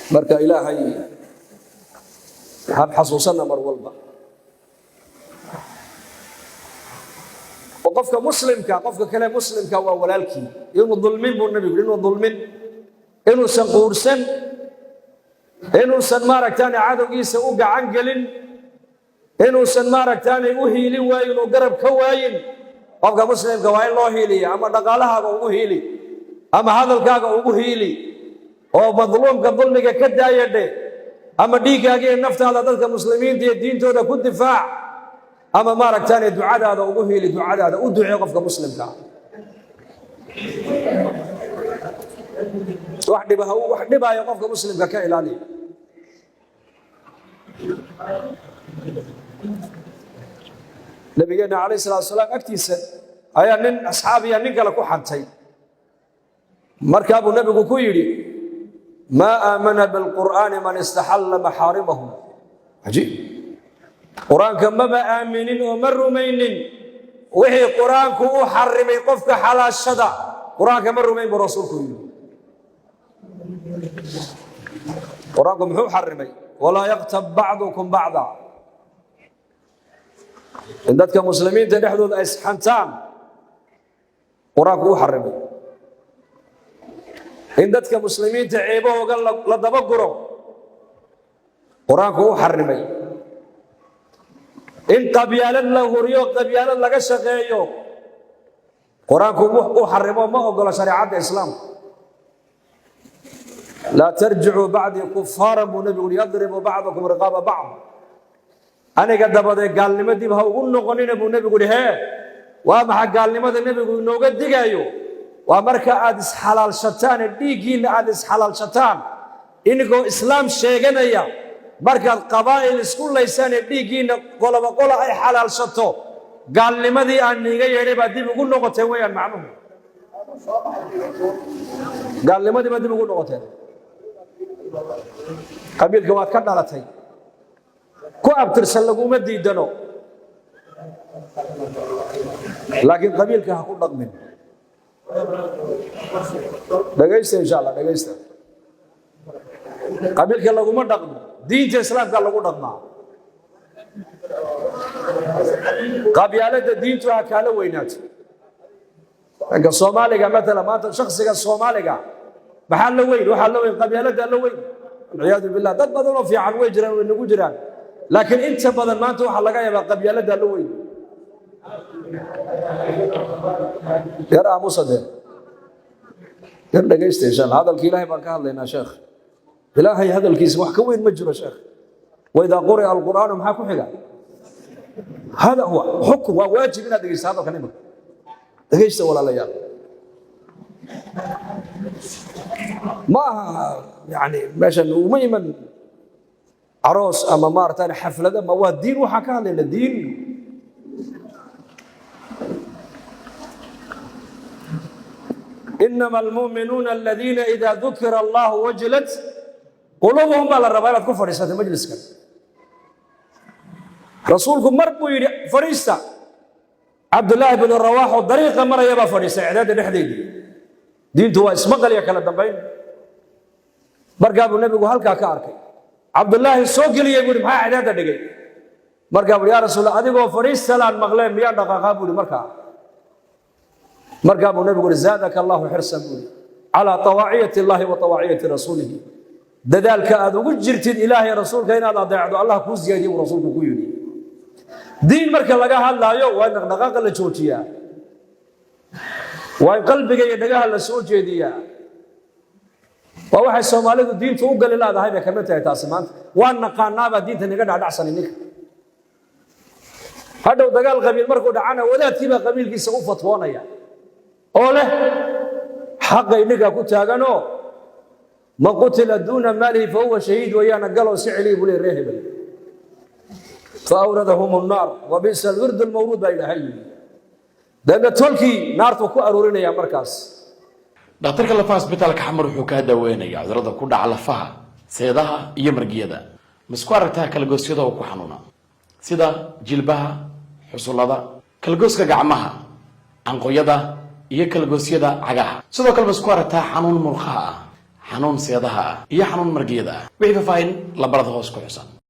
Marka Ilaahay han xasuusanna mar walba. Oo qofka muslimka, qofka kale muslimka waa walaalkii, inuu dulmin buu Nabigu, inuu dulmin, inuusan quursan, inuusan maaragtaane cadowgiisa u gacan gelin, inuusan maaragtaane u hiilin waayin oo garab ka waayin. Qofka muslimka waa in loo hiiliya, ama dhaqaalahaaga ugu hiili, ama hadalkaaga ugu hiili, oo madluumka dulmiga ka daaya dhe, ama dhiiggaaga iyo naftaada dadka muslimiinta iyo diintooda ku difaac, ama maaragtaane ducadaada ugu hiili, ducadaada u ducee qofka muslimka ah. Wax dhiba, wax dhibaayo qofka muslimka ka ilaaliya. Nabigeenna calayh salatu wasalaam agtiisa ayaa nin asxaabiya nin kale ku xantay. Markaa buu Nebigu ku yidhi: maa aamana bilqur'aani man istaxalla maxaarimahu. Cajiib! Qur-aanka maba aaminin oo ma rumaynin wixii qur-aanku u xarimay qofka xalaashada. Qur-aanka ma rumayn buu Rasuulku yidhi. Qur-aanku muxuu xarimay? Walaa yaktab bacdukum bacda, in dadka muslimiinta dhexdooda ay isxantaan qur-aanku u xarimay, in dadka muslimiinta ceebahooga la dabaguro qur-aanku u xarimay, in qabyaalad la huriyo, qabyaalad laga shaqeeyo qur-aanku u xarimo, ma ogola shareecadda islaamka. Laa tarjicuu bacdii kufaaran buu Nebigu uri, yadribu bacdukum riqaaba bacd. Aniga dabadee gaalnimo dib ha ugu noqonina buu Nebigu uhi. Hee, waa maxa gaalnimada Nebigu inooga digaayo? Waa marka aad isxalaalshataan ee dhiiggiinna aad isxalaalshataan inigoo islaam sheeganaya, markaad qabaa'il isku laysaan ee dhiiggiinna qoloba qola ay xalaalshato, gaalnimadii aan niiga yeedhay baa dib ugu noqoteen weeyaan macnuhu. Gaalnimadii baa dib ugu noqoteen. Qabiilka waad ka dhalatay, ku abtirsan, laguma diidano, laakiin qabiilka ha ku dhaqmin. Dhegaysta, insha Allah, dhegaysta. Qabiilka laguma dhaqmo, diinta islaamka lagu dhaqmaa. Qabyaaladda diintu ha kaala weynaato. Ninka Soomaaliga matala maanta, shaksiga Soomaaliga maxaa la weyn? Waxaa la weyn qabyaaladda la weyn, walciyaadu billah. Dad badan oo fiican way jiraan, way nagu jiraan, laakiin inta badan maanta waxaa laga yaabaa qabyaaladda la weyn. Yar aamusa dee, yar dhegaysta, insha Allah. Hadalka Ilaahay baan ka hadlaynaa, sheekh. Ilaahay hadalkiisa wax ka weyn ma jiro, sheekh. Waidaa quri'a alqur'aanu, maxaa ku xiga? Hada huwa xukm. Waa waajib inaad dhegaysta hadalkan imika. Dhegaysta, walaalayaal. Ma aha yani meeshan uma iman aroos ama maaratan xaflada, ma waa diin waxaan ka hadlayna, diin. Inama almu'minuuna aladiina idaa dukira allahu wajilat quluubuhum baa la rabaa inaad ku fadhiisatay majliskan. Rasuulku mar buu yidhi fadhiista. Cabdulaahi bnu Rawaax oo dariiqa maraya baa fadhiistay icdaadda dhexdeedii. Diintu waa ismaqal iyo kala dambayn. Markaa buu Nebigu halkaa ka arkay Cabdulaahi soo geliyey, buu yidhi: maxaa icdaadda dhigay? Markaa buu: yaa Rasuul, adigoo fadhiistalaan maqleen, miyaan dhaqaaqaa? buu yidhi. Markaa buu Nebigu yidhi: zaadaka Allahu xirsan, buu yidhi, calaa tawaaciyati Allahi wa tawaaciyati rasuulihi. Dadaalka aad ugu jirtid Ilaahay rasuulka inaad adeecdo Allah kuu ziyaadiye, buu rasuulku ku yidhi. Diin marka laga hadlaayo waa in dhaqdhaqaaqa la joojiyaa, waa in qalbiga iyo dhagaha la soo jeediyaa. Waa waxay Soomaalidu diintu u gali laadahay bay kamid tahay taasi. Maanta waa naqaanaabaa diinta naga dhacdhacsanay. Ninka hadhow dagaal qabiil markuu dhacana wadaadkiibaa qabiilkiisa u fatwoonaya oo leh xaqay ninka ku taaganoo man qutila duuna maalihi fa huwa shahiid wayaana galoo si celiya buu leey. Ree hebel faawradahum nnaar wa bisa alwird almawruud baa Ilaahay yidhi. Deedna tolkii naartuu ku aruurinaya markaas. Dhakhtarka lafaha isbitaalka Xamar wuxuu kaa daweynayaa cudurrada ku dhaca lafaha, seedaha iyo margiyada. Masku aragtaa kalagoosyada oo ku xanuuna sida jilbaha, xusullada, kalagooska gacmaha, canqoyada iyo kalagoosyada cagaha? Sidoo kale masku aragtaa xanuun murqaha ah, Xanuun seedaha ah iyo xanuun margiyada ah. Wixii faahfaahin lambarada hoos ku xusan.